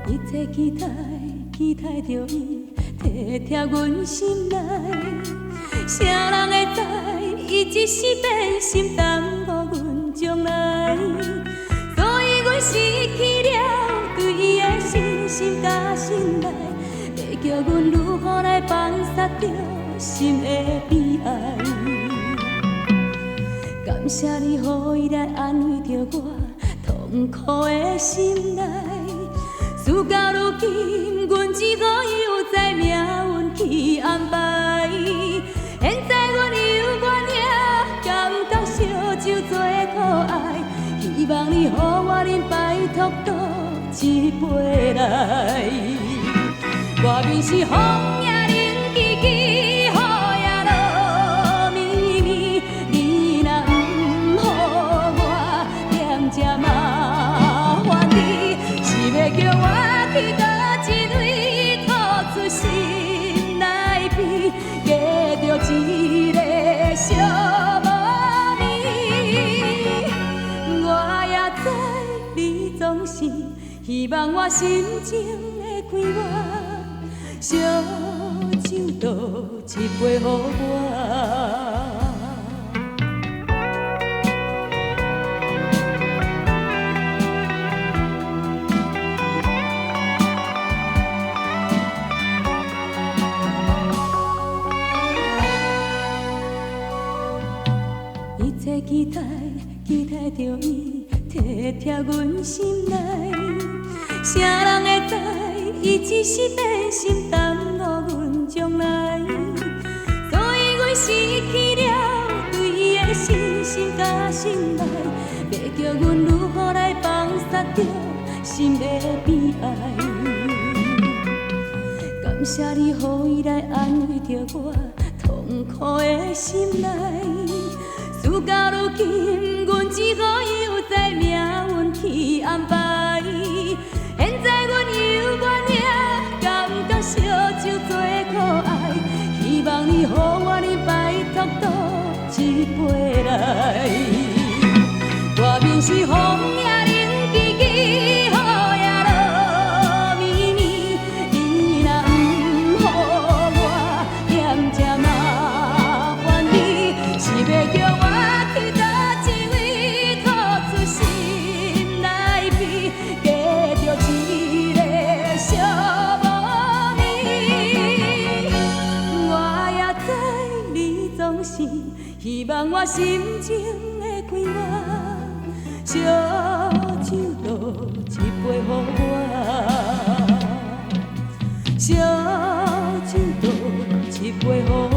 一切期待，期待著伊體貼阮心內。啥人會知，伊一時變心，耽誤阮將來。所以阮失去了對伊的信心佮信賴，欲叫阮如何來放捒著心的悲哀？感謝你予伊來安慰著我痛苦的心內。事到如今，阮只好猶知命運去安排。現在阮猶原也感覺燒酒做可愛，希望你予我啉拜託倒一杯來。外面是風也冷吱吱，雨也落暝暝，你若毋予我踮這麻煩你，是欲叫我去佗一位吐出心內悲，嫁著一個寂寞暝。我也知你總是希望我心情會快活，燒酒倒一杯予我。一切期待，期待著伊體貼阮心內。啥人會知，伊一時變心，耽誤阮將來。所以阮失去了對伊的信心佮信賴，欲叫阮如何來放捒著心的悲哀？感謝你予伊來安慰著我痛苦的心內。事到如今，阮只好猶知命運去安排。現在阮猶原也感覺燒酒做可愛，希望你予我啉拜託倒一杯來。外面是風也冷吱吱，雨也落暝暝，你若毋予我踮這麻煩你，是欲叫我去佗一位吐出心內悲，嫁著一個寂寞暝。我也知你總是希望我心情會快活，燒酒倒一杯予我，燒酒倒一杯予我。